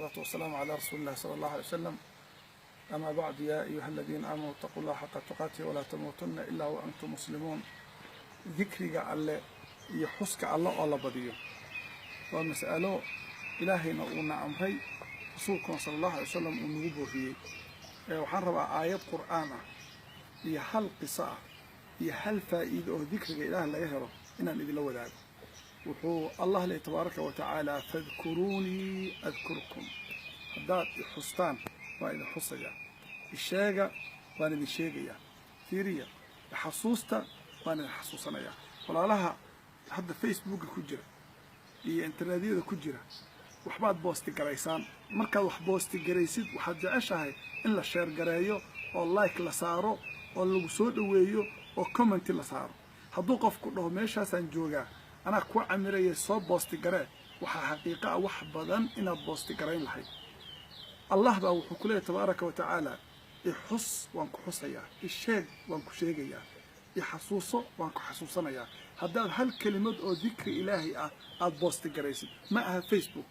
والصلاة والسلام على رسول الله صلى الله عليه وسلم. أما بعد، يا أيها الذين آمنوا اتقوا الله حق تقاته ولا تموتن إلا وأنتم مسلمون. Dikriga Alle iyo xuska Alle oo la badiyo waa mas'alo Ilaahayna uuna amray, Rasuulkuna sala Allahu alay wasalam uu nagu booriyey. Waxaan rabaa aayad Qur'aan ah iyo hal qiso ah iyo hal faa'iido oo dikriga Ilaah laga helo inaan idinla wadaago. Wuxuu Allah leh tabaaraka wa tacaala: "فاذكروني أذكركم." Haddaad i xustaan, waan idin xusayaa. Isheega, waan idin sheegayaa. Fiiriya, xasuusta, waan idin xasuusanayaa. Walaalaha hadda Facebooka ku jira iyo internetyada ku jira, waxbaad post garaysaan. Markaad wax post garaysid, waxaad jeceshahay in la share gareeyo oo like la saaro oo lagu soo dhoweeyo oo comment la saaro. Hadduu qofku dhaho: "Meeshaasaan joogaa, anaa kuu camiraya, soo post garee," waxaa xaqiiqa ah wax badan inaad post garayn lahayd. Allah baa wuxuu ku leeyahy tabaaraka wa tacaala: "Ixus, waan ku xusayaa. Isheeg, waan ku sheegayaa. Ixasuuso, waan ku xasuusanayaa." Haddaad hal kelimad oo dikri Ilaahay ah aada post garaysid, ma aha Facebook,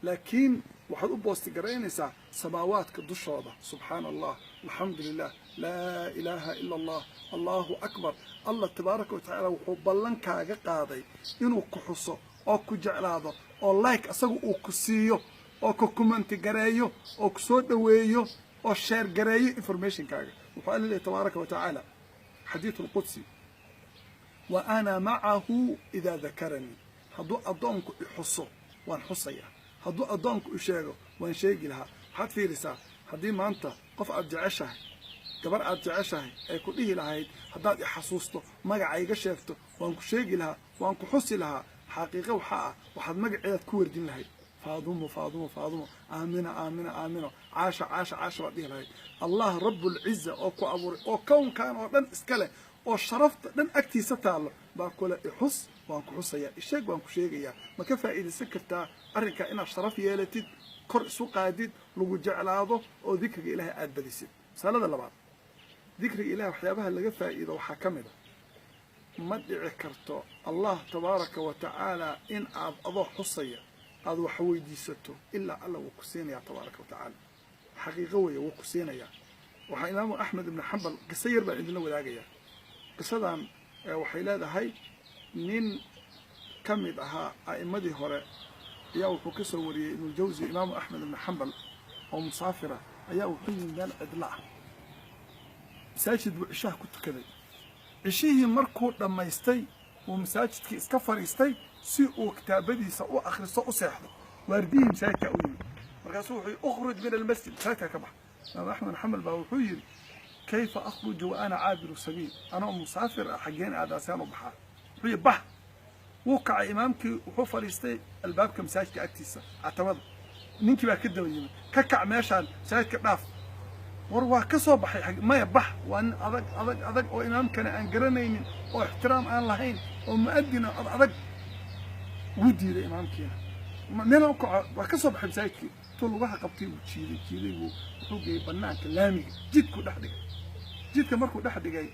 laakiin waxaad u post garaynaysaa samaawaadka dushooda: "Subxaana Allah, alxamdu lilah, laa ilaaha ila Allah, Allahu akbar." Allah tabaaraka wa tacaala wuxuu ballan kaaga qaaday inuu ku xuso oo ku jeclaado oo like asaga uu ku siiyo oo ku comment gareeyo oo ku soo dhoweeyo oo share gareeyo informationkaaga. Wuxuu Alla leeyahy tabaaraka wa tacaala, xadiidu alqudsi: "وأنا معه إذا ذكرني." Hadduu addoonku i xuso, waan xusayaa. Hadduu addoonku i sheego, waan sheegi lahaa. Waxaad fiirisaa, haddii maanta qof aad jeceshahay, gabar aad jeceshahay, ay ku dhihi lahayd: "Haddaad i xasuusto, magacayga sheegto, waan ku sheegi lahaa, waan ku xusi lahaa." Xaqiiqo waxaa ah waxaad magaceedaad ku wardin lahayd: "Faadumo, Faadumo, Faadumo, Aamina, Aamina, Aamino, Caasha, Caasha, Caasha," baad dhihi lahayd. Allah Rabbulciza oo ku abuuray oo kownkan oo dhan iska leh oo sharafta dhan agtiisa taallo baa kule: "Ixus, waan ku xusayaa. Isheeg, waan ku sheegayaa." Ma ka faa'iidaysan kartaa arrinkaa inaad sharaf yeelatid, kor isu qaadid, lagu jeclaado oo dikriga Ilaahay aada badisid? Masalada labaad, dikriga Ilahay waxyaabaha laga faa'iido waxaa ka mid a: ma dhici karto Allah tabaaraka wa tacaala in aad adoo xusaya aada wax weydiisato ilaa Alla wuu ku siinayaa tabaaraka wa tacaala. Xaqiiqo weeye, wuu ku siinayaa. Waxaa Imaamu Axmed ibnu Xambal, qiso yar baan idinla wadaagayaa. Qisadan waxay leedahay, nin ka mid ahaa a'immadii hore ayaa wuxuu ka soo wariyey Ibnuljawsi: Imaamu Axmed ibnu Xambal oo musaafira ayaa wuxuu yimid meel cidlo ah. Masaajid buu cishaha ku tukaday. Cishihii markuu dhammaystay, uu masaajidkii iska fadhiistay si uu kitaabadiisa u akhristo, u seexdo. Waardiyihii masaajidkaa u yimid, markaasuu wuxuu yidhi: "اخرج من المسجد, masaajidkaa ka bax." Imaam Axmed Xambal baa wuxuu yidhi: "كيف أخرج وأنا عابر سبيل? Anoo musaafir ah, xaggeen aadaasaan u baxaa?" Wuxuu yidhi: "Bax." Wuu kacay imaamkii, wuxuu fadhiistay albaabka masaajidka agtiisa, catabada. Ninkii baa ka daba yimid: "Ka kac meeshaan, masaajidka dhaaf." "War waa ka soo baxay." "Maya, bax." Waa nin adag, adag, adag oo imaamkana aan garanaynin oo ixtiraam aan lahayn oo mu'adina ad adag. Wuu diiday imaamkiina. Meel u kaco, waa ka soo baxay masaajidkii. Intuu lugaha qabtay buu jiiday, jiiday buu, wuxuu geeyey banaanka laamiga, jidkuu dhex dhigay. Jidka markuu dhex dhigay,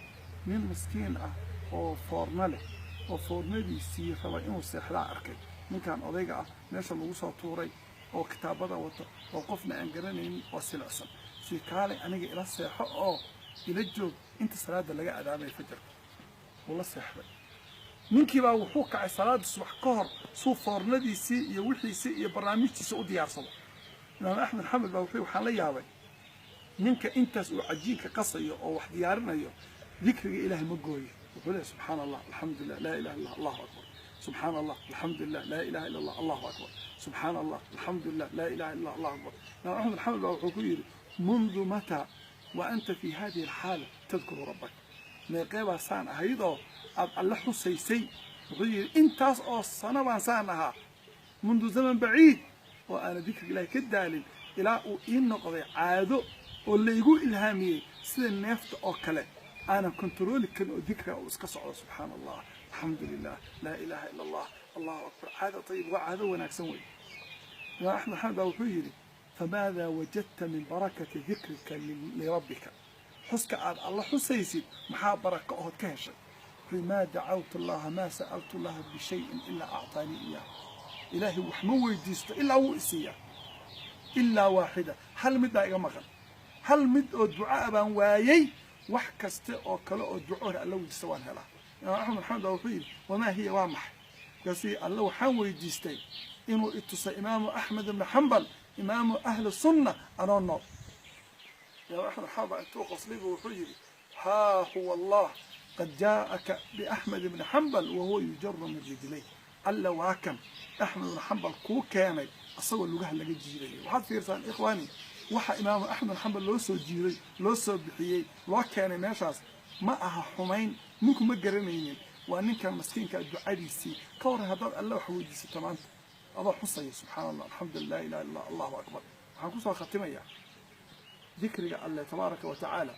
nin miskiin ah oo foorno leh oo foornadiisii raba inuu seexdaa arkay ninkan odayga ah meesha lagu soo tuuray oo kitaabada wato oo qofna aan garanaynin oo silicsan. Si kaalay, aniga ila seexo oo ila joog inta salaada laga adaamaya fajarka. Wuu la seexday. Ninkii baa wuxuu kacay salaada subax ka hor suu foornadiisii iyo wixiisii iyo barnaamijtiisa u diyaarsado. Imaam Axmed Xamed baa wuxuu: "Waxaan la yaabay ninka intaas uu cajiinka qasayo oo wax diyaarinayo, dikriga Ilaahay ma gooyo." Wuxuu leeyahy: "Subxaana Allah, alxamdulilah, laa ilaha illa, Allahu akbar. Subxaana Allah, alxamdulilah, laa ilaha illa Allah, Allahu akbar. Subxaana Allah, alxamdulilah, laa ilaha illa, Allahu akbar." Imaam Axmed Xamed baa wuxuu ku yidhi: "منذ متى وأنت في هذه الحالة تذكر ربك?" Meeqee baa saan ahayd oo aad Alle xusaysay? Wuxuu yidhi: "Intaas oo sano baan saan ahaa, منذ زمن بعيد, oo aana dikriga Ilahay ka daalin ilaa uu ii noqday caado oo laygu ilhaamiyey sida neefta oo kale, aanan kontarooli karin oo dikriga uu iska socdo: subxaana Allah, alxamdu lilah, laa ilaha ila Allah, Allahu akbar." Caada ayib, waa caado wanaagsan wey. Imaam Axmed Xamed baa wuxuu yidhi: "فماذا وجدت من بركة ذكرك لربك?" Xuska aad Alla xusaysid, maxaa barako ood ka heshay? Wuxuu: "ما دعوت الله, ما سألت الله بشيء إلا أعطاني إياه." Ilaahay wax ma weydiisto ilaa wuu isiiyaa. Ilaa waaxida, hal mid baa iga maqan, hal mid oo ducaa baan waayey. Wax kaste oo kale oo duco hore Alla weydiista waan helaa. Imaam Axmed Maxamed baa wuxuu yidhi: "Wamaa hiya? Waa maxay?" Markaasuu yidhi: "Alle waxaan weydiistay inuu itusay Imaamu Axmed ibnu Xambal, imaamu ahli sunna, anoo nool." Imaam Axmed Xambal baa intuu qoslibu wuxuu yidhi: "Haa huwa Allah qad jaa'aka biAxmed ibni Xambal wahuwa yujaru min rijlay." Alla waa kan Axmed ibnu Xambal kuu keenay isagoo lugaha laga jiidayo. Waxaad fiirsaan, ikhwaani, waxa Imaamu Axmed Xambal loo soo jiiday, loo soo bixiyey, loo keenay meeshaas ma aha xumayn. Ninku ma garanaynin, waa ninkan maskiinka ducadiisii. Ka warran haddaad Alle wax weydiisato maanta adoo xusaya "Subxaana Allah, alxamdulilah, ilaha illa, Allahu akbar"? Waxaan kusoo khatimayaa dikriga Alle tabaaraka wa tacaala.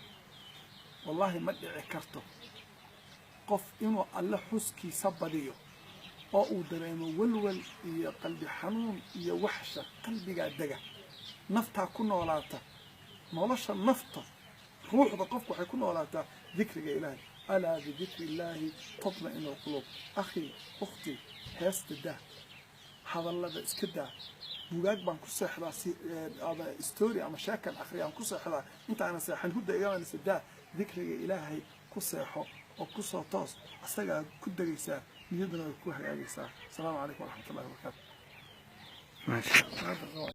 Wallahi ma dhici karto qof inuu Alle xuskiisa badiyo oo uu dareemo walwal iyo qalbi xanuun iyo waxsha. Qalbigaa dega, naftaa ku noolaata. Nolosha nafta, ruuxda qofku waxay ku noolaataa dikriga Ilaahay. Alaa bidikri illaahi tatma'inu alquluub. Akhii, ukhtii, heesta daa, hadallada iska daa. Bugaag baan ku seexdaa, si ama story ama sheekan akhriya aan ku seexdaa, intaana seexan hudda igamanaysa. Daa, dikriga Ilaahay ku seexo oo kusoo toos. Asagaa ku degaysaa, niyadduna way ku hagaagaysaa. Asalaamu calaykum waraxmatullahi wabarakaatu. Maasha Allah.